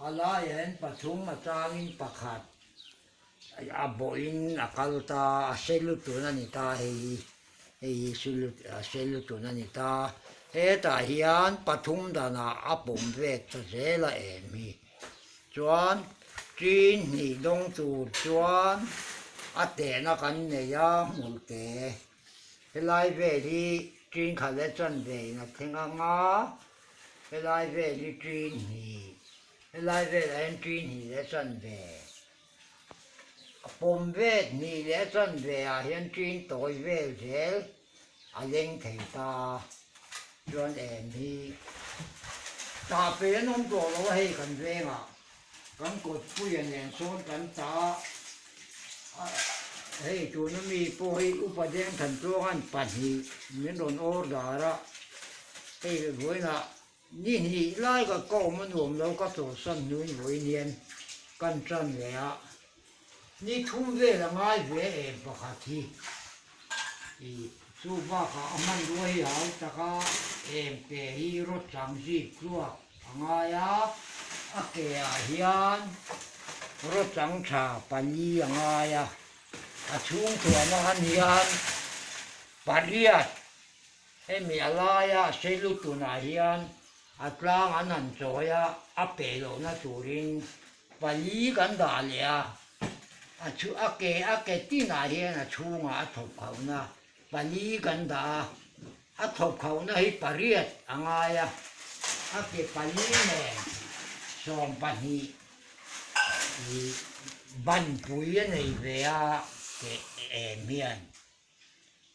A laiah hian pathum a changin pakhat a bawhin a kal ta a se lutun a ni ta hei hi hei hi a se lutun a ni ta hetah hian pathum danah a pawm vet ta zel a em hi chuan tin hnih dawng tur chuan a tehna kan nei a hmul te helai vel hi tin khat leh chanve in a thleng ang a. Helai vel hi ṭin hnih, helai velah hian ṭin hnih leh chanve, a pawm vet hnih leh chanve ah hian ṭin tawi vel zel a leng thei ta chuan em hi tah pe an awm tawh lo a hei kan vengah kan kawtpuia nen sawn kan ta a hei tuna mi pawh hi upa deng Thantluanga'n pahnih min rawn order a hei vawiinah ni hnih lai ka ka awm a nuam lo ka chawlhsan hnuin vawiin hian kan tan leh a ni thum vel a ngai ve em pakhat hi ih chu bakah a hmanrua hi hau taka em ke hi rawt chang zip tluak. A ngai a, a ke ah hian rawchang tha pali a ngai a, a chhung thuam a han hian pariat hemi a laia sei lutunah hian a tlang an han chawi a, a peh lohna turin pali kan dah leh a, a chhu a ke a ke tinah hian a chhungah a thawk khauhna pali kan dah a. A thawk khauhna hi pariat a ngai a, a ke pali nen 12 ih banpui a nei ve a ke em hian.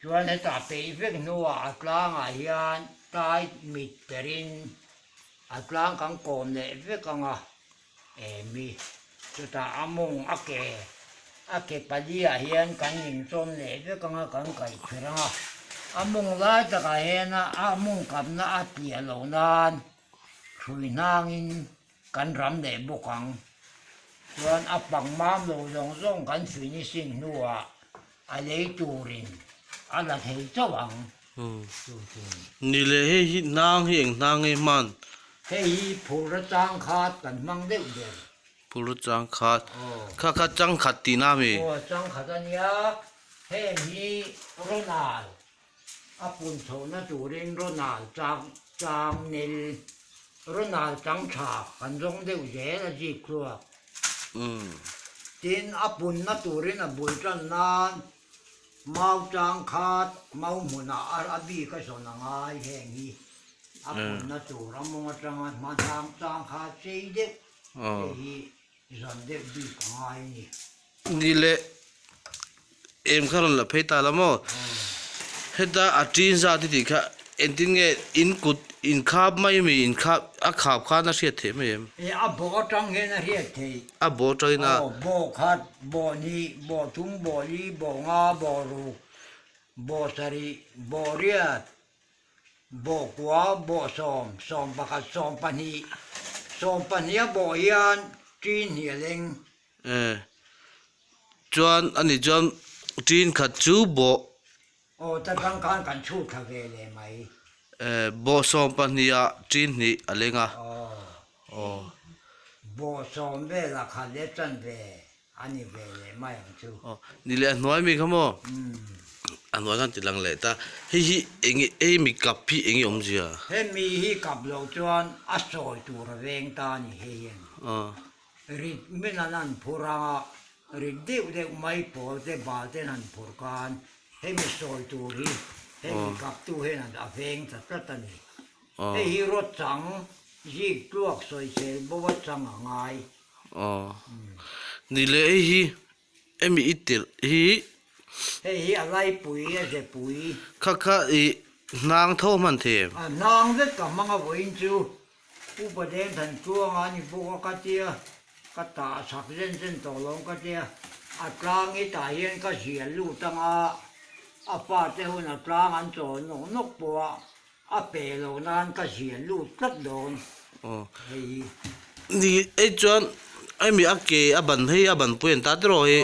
Chuan hetah peih vek hnuah a tlangah hian tai mit perin a tlang kan kawm leh vek ang a. Emi, chutah a mawng a ke a ke paliah hian kan inchawn leh vek anga kan kaih kher ang a, a mawng lai takah hian a mawng kapna a tliah loh nan hrui hnangin kan ram leh bawk ang. Chuan a pang mam lo zawng zawng kan finishing hnuah a lei turin a la thei chauh ang. Chu chu. Ni leh hei hi hnang hi eng hnang nge hman? Hei hi phur atang khat kan hmang deuh ber. Phur atang khat. Kha kha changkhat tihna ami? Aw changkhat a nia. Heng hi Ronald a pun chhohna turin Ronald chang chang nel Ronald chang tha kan zawng deuh zel a zip chhuak. Tin a punna turin a bul tan nan Mau tang khat mau hmunah ar a bik a zawn a ngai heng hi a punna tur a mawng atanga hma tlang tang kha chei deuh te hi zawn deuh bik a ngai a ni. Ni leh em kha rawn la phei ta la maw? Heta a ṭin zat i tih kha engtin nge in kut in khap mai mi in khap a khap khan a hriat theih mai em? E a bawh atang hian a hriat theih. A bawh atangin a. Aw bawh khat, bawh hnih, bawh thum, bawh li, bawh nga, bawh ruk, bawh sarih, bawh riat, bawh kua, bawh sawm, 11, 12, 12 a bawh hian ṭin hnih a leng. E chuan ani chuan ṭin khat chu bawh. Aw ta tang khan kan chhut thla ve leh mai. Eh, bawhsawm pahniha ṭin hnih a leng a. Aw. Bawhsawm velah khat leh chan ve a ni ve leh mai ang chu. Aw, ni leh a hnuai mi kha maw? A hnuai khan ti lang leh ta. Hei hi eng nge, hei mi kap hi eng nge awmzia? Hemi hi kap loh chuan a sawi tur a veng ta a ni hei hian. Aw. Rit min an han phur ang a, rit deuh deuh mai pawl te bal ten han phur khan hemi sawi tur hi hemi kaptu hian a veng ta tlat a ni. Hei hi rawt chang zik tluak sawisel bo a chang a ngai. Aw. Ni leh hei hi hemi i tirh hi. Hei hi a laipui a zepui. Kha kha i hnang tho hman thei em? A hnang vek ka hmang a vawiin chu. Pu Pathian than chuanga ni bawk a ka tia, ka tah chak zen zen tawh lo ka tia, a tlang hi tah hian ka zial lut anga a fate hun a tlang an chawl nawk nawk pawh a, a pe lo nan ka zial lut tlat dawn hei hi. Ni ei chuan hemi a ke a ban hei a ban pui an ta tiraw hei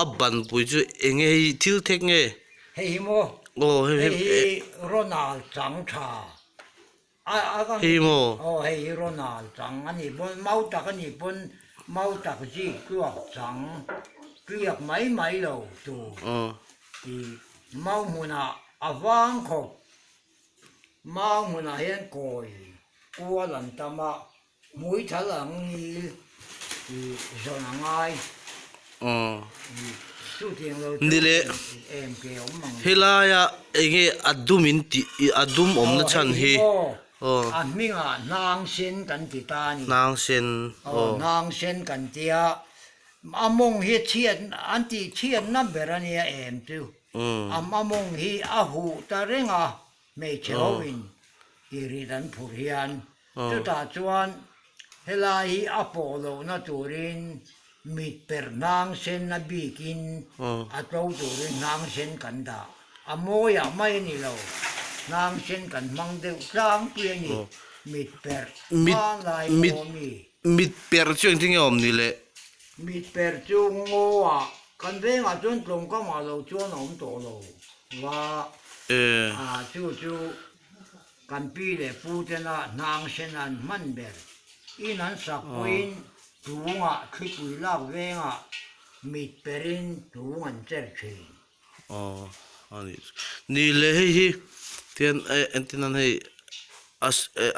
a ban pui chu eng nge hei thil thek nge? Hei hi maw? Aw hei hi Ronald Changtha. Hei maw? Aw hei hi Ronald chang a nih pawn mau tak a nih pawn mau tak zik tluak chang tliak mai mai lo tur tih mau hmunah a vang khawp. Mau hmunah hian kawi kual an tam a, hmuithal ang ngil tih zawn a ngai. Chutiang lo chu em ke awm ang. Helaia enge a dum in tih a dum awmna chhan hi. A hmingah hnang sen kan ti ta a ni. Hnang sen. Aw hnang sen kan tia. A mawng hi chhiat an tih chhiatna ber a nia em chu. A mawng hi a huh ta reng a, hmeichhe hoin tihrit an phurh hian. Chutah chuan helai hi a pawh lohna turin mit perh hnang sen a bikin a tlo turin hnang sen kan dah. A mawiah mai a ni lo, hnang sen kan hmang deuh tlangpui a ni, mit perh hmanglai pawh a mi. Mit perh chu engtin nge awm ni le? Mit perh chu ngaw-ah Kan vengah chuan tlawmkamah lo chuan a awm tawh lo va, a chu chu kan pi leh pu tena hnang sen an hman ber. In an sak pawhin tungah thlipui lak vengah mit perin tung an cher thin. Aw a nih chu. Ni leh hei hi tian entin nan hei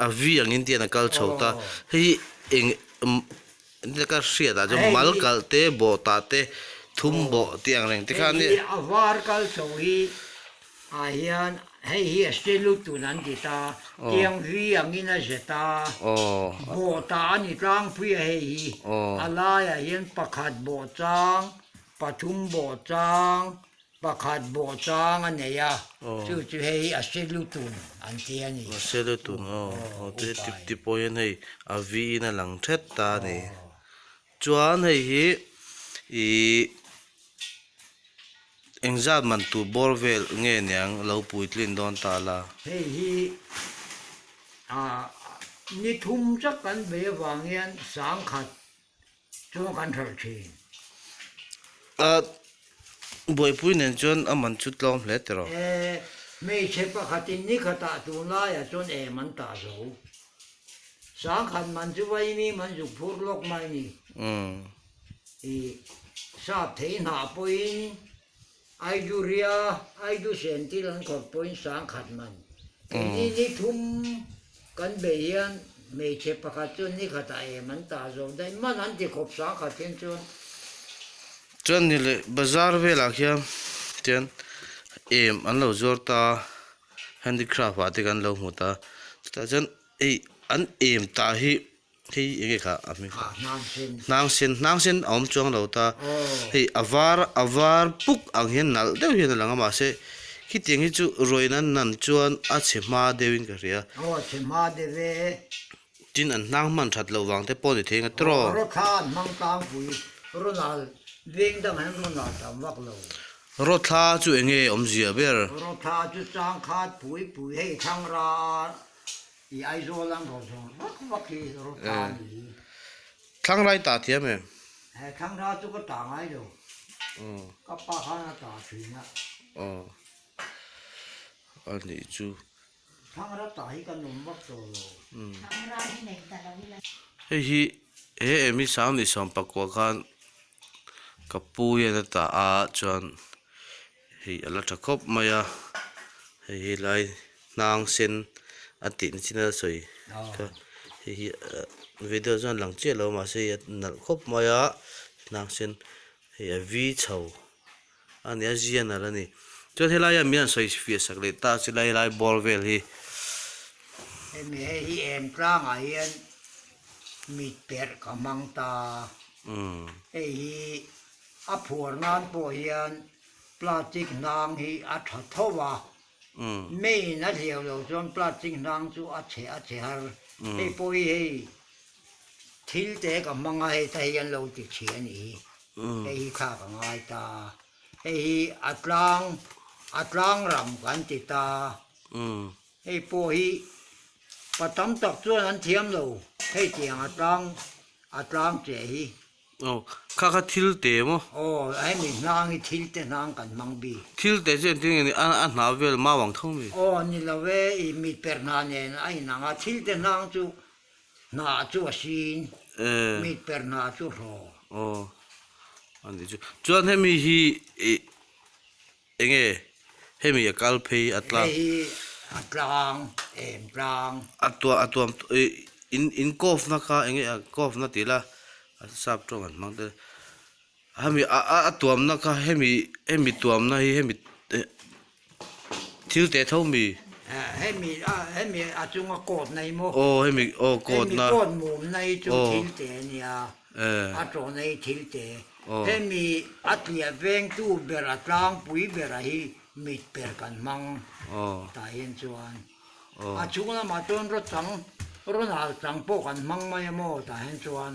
a vi angin tian a kal chho ta hei hi eng Engtin ka hriat ah chuan mal kalh te bawh tah te thum bawh tih ang reng te kha ania. Hei hi a var kal chho hi ah hian hei hi a se lutun an ti ta, tiang vi angin a zet a, bawh tah a ni tlangpui a hei hi, a laiah hian pakhat bawh chang, pathum bawh chang, Pakhat bawh chang a nei a, chu chu hei a se lutun an ti a ni. A se lutun aw, aw te tip tip pawh hian hei a vi in a lang thet ta a ni. Chuan hei hi ih engzat man tur bawr vel nge niang lo puitlin dawn ta la. Hei hi ah ni thum chak kan bei avang hian sangkhat Chuan kan hralh thin. A buaipui nen chuan a man chu tlawm hle tiraw? E, hmeichhe pakhatin ni khatah tunlaiah chuan em an tah zo. Sangkhat man chu vaimi man zuk phur lawk mai ni. I sap thei hnah pawhin Aiduria, Aidu sentil an khawp pawhin sangkhat man. Keini ni thum kan bei hian hmeichhe pakhat chuan ni khatah em an tah zo daih man an ti khawp sangkhat hian chuan. Chuan ni leh bazar velah khian tian em an lo zuar ta handicraft ah te kan lo hmu ta chutah chuan hei an em tah hi Hei eng nge kha a hming kha hnang sen hnang sen a awm chuang lo ta hei a var a var puk ang hian nalh deuh hian a lang a mahse khitiang hi chu ruai nan nan chuan a chhe hma deuhin ka hria tin an hnang hman that loh vang te pawh ni thei ang a tiraw. Rawthla chu eng nge awmzia ber? I Aizawl an rawn zawng vak vak hi rawt ta a ni hi. Thlanglai tah thiam em? He thlangra chu ka tah ngai lo. Ka pa khan a tah thin a. Aw. A nih chu. Thlangra tah hi ka nawm vak tawh lo. Thlangra hi nei ta lo ila. Hei hi he emi sang ni 19 khan ka pu hian a tah a chuan Hei a la tha khawp mai a, hei hi lai hnang sen a tih na chin a sawi kha hei hi ah video chuan lang chiah lo mahse hei a nalh khawp mai a hnang sen hei a vi chho a ni a zia nalh a ni chuan helai ah min han sawi fiah sak leh ta chu lai lai bawr vel hi. Hemi hei hi em tlangah hian mit perh ka hmang ta hei hi A phuar nan pawh hian plastic hnang hi a tha tho a, main a hliau lo chuan plastic hnang chu a chhe a chhe har. Hei pawh hi hei thil te ka hmang a hei ta hi an lo ti chhi a nih hi, hei hi thlak a ngai ta. Hei hi a tlang a tlang ram kan ti ta. Hei pawh hi pa tam tak chuan an thiam lo hei tiang a tlang a tlang che hi. Aw, kha kha thil te maw? Aw, hemi hnang hi thil te hnang kan hmang bik. Thil te chu engtin nge ni a a hna vel mau ang tho mi? Aw, ni lo e, i mit per hna nen a inang a, thil te hnang chu hnah chu a sin, mit per hna chu hraw. Aw, a nih chu. Chuan hemi hi i Enge hemi a kal phei a tlang. Hei hi a tlang em tlang. A tuah a tuam ih in in cough na kha enge a cough na tih la a sap tawng an hmang te hemi a a tuam na kha hemi hemi tuam na hi hemi thil teh tho mi. Hemi a hemi a chunga coat na hi maw. Aw hemi aw coat na. Hemi coat mum na hi chu thil teh a nia. A tawhna hi thil te. Hemi a tliah vengtu ber a tlangpui bera hi mit per kan hmang tah hian chuan a chhung lamah chuan raw chang rawn hal chang pawh kan hmang mai a maw tah hian chuan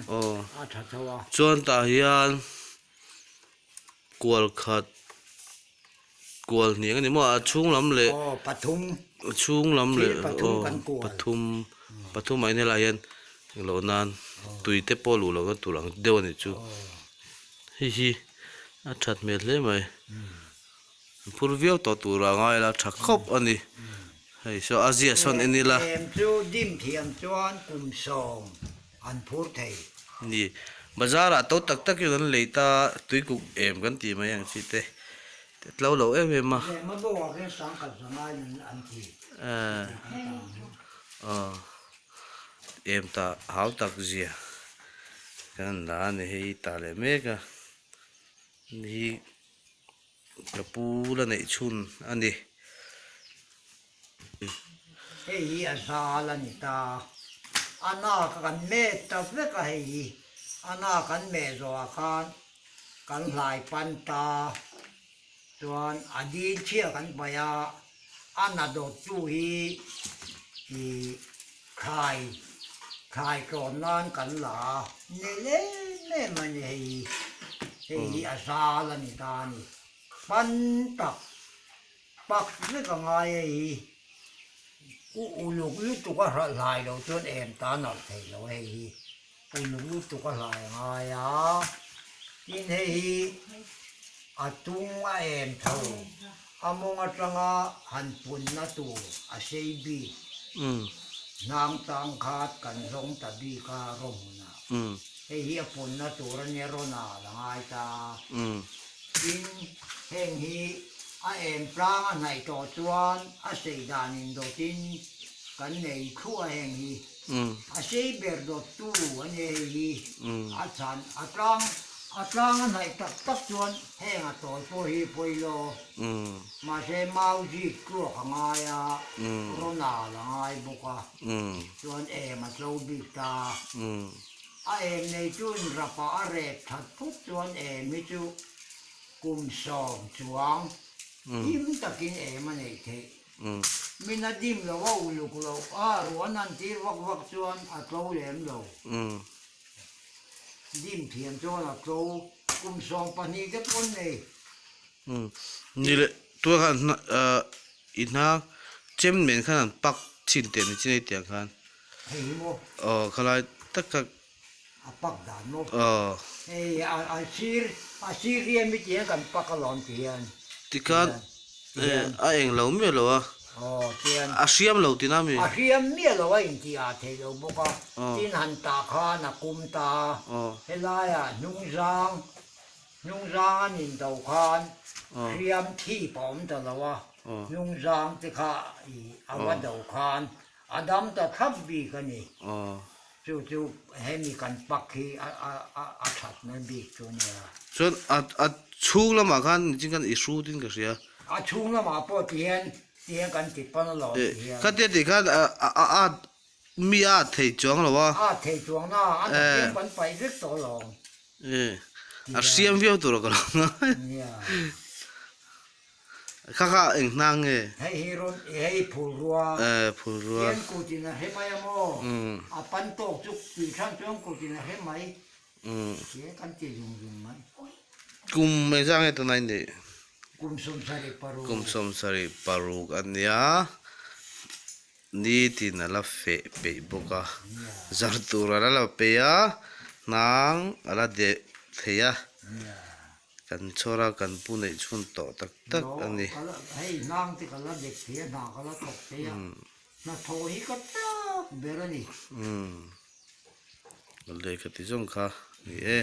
a tha tho a. Chuan tah hian kual khat kual hniang a ni maw a chhung lam leh pathum a chhung lam leh aw pathum pathum ah hian helai hian englo nan tui te pawh luh lohna tur ang deuh a nih chu hei hi a that hmel hle mai an phur viau tawh tur a ngai la tha khawp a ni hei saw a zia sawn en ila. Em chu dim thiam chuan kum 10 an phur thei. Ni bazar ah to tak tak in an lei ta tuikuk em kan tih mai ang chi te tlo lo em em a. Lehma bawk ah khian sangkhat zangai in an ti. Aw em ta hau tak zia kan la a ni hei tah leh mek a ni hi ka pu la neih chhun a ni. Hei hi a zal a ni ta, a nak kan met ta vek a hei hi, a nak kan meh zawhah khan kan hlai pan ta chuan a dil chhia kan paih a, a na dawttu hi ih thlai thlai tlawn nan kan la a, nel em em a ni hei hi, hei hi a zal a ni ta a ni, pan tak. Pak vek a ngai a hi. U uluk lutuk a hralh hlai lo chuan em ta nalh thei lo hei hi. Uluk lutuk a hlai a ngai a. Tin hei hi a tung a em tho. A mawng atanga han punna tur a sei bik. Hnang tang khat kan zawng ta bik a raw hmunah. Hei hi a punna tur a nia rawn al a ngai ta. Tin, heng hi a em tlang a hnaih tawh chuan a sei dan in dawtin kan nei thluah a heng hi. A sei ber dawttu a ni hei hi. A chhan a tlang a tlang a hnaih tak tak chuan heng a tawi pawh hi pawi lo. Mahse mau zik tluak a ngai a, rawnal a ngai bawk a, chuan em a tlo bik ta. A em neituin rapah a rep that phut chuan em hi chu kum 10 chuang him takin em a neih theih. Min a dim lo a uluk lo a, ruah nan tir vak vak chuan a tlo lem lo. Dim thiam chuan a tlo kum 12 te pawn nei. Ni leh tunah khan i hna chem nen khan an pak chin teh ni chin a tiang khan. Hei hi maw? Aw khalai tak tak. A pak dan maw? Aw. Hei a sir a sir hian mi tiang kan pak alawm ti hian. Tikhan a eng lo miah lo a. Aw tian. A hriam lo tina mi? A hriam miah lo a inti ah thei lo bawk a. Tin han tah khan a kum ta. Helaiah hnungzang Hnungzang an in do khan hriam thip a awm ta lo a, hnungzang te kha i a va do khan a dam ta thlap bik a ni. Chu chu hemi kan pak hi a that na bik chu a nia. Chuan a chhung lamah khan nichin khan i hrut in ka hria. A chhung lamah pawh tihian tihian kan ti pan alawm tihian. Khatia tih khan a Mi a at thei chuang lo a. A at thei chuang na, a hriam kan paih vek tawh lo. A hriam viau tur a ka lo ngai. Kha kha eng hna nge? Hei hi rawn, hei phulrua. Phulrua. Hian kut in a hre mai a maw? A pan tawk chu tui than chuan kut in a hre mai. Hian kan ti zung zung mai. Kum engzah nge tunah i nih? Kum 76. Kum 76 a nia. Nitin a la feh peih bawk a, zar tur a la la peih a, hnang a la deh. thei a, kan chhawr a kan pu neih chhun tawh tak tak a ni. Hei hnang te ka la dek thei a, hna ka la thawk thei a, hnathawh hi ka chak ber a ni. Lehkha ti zawng kha ni e.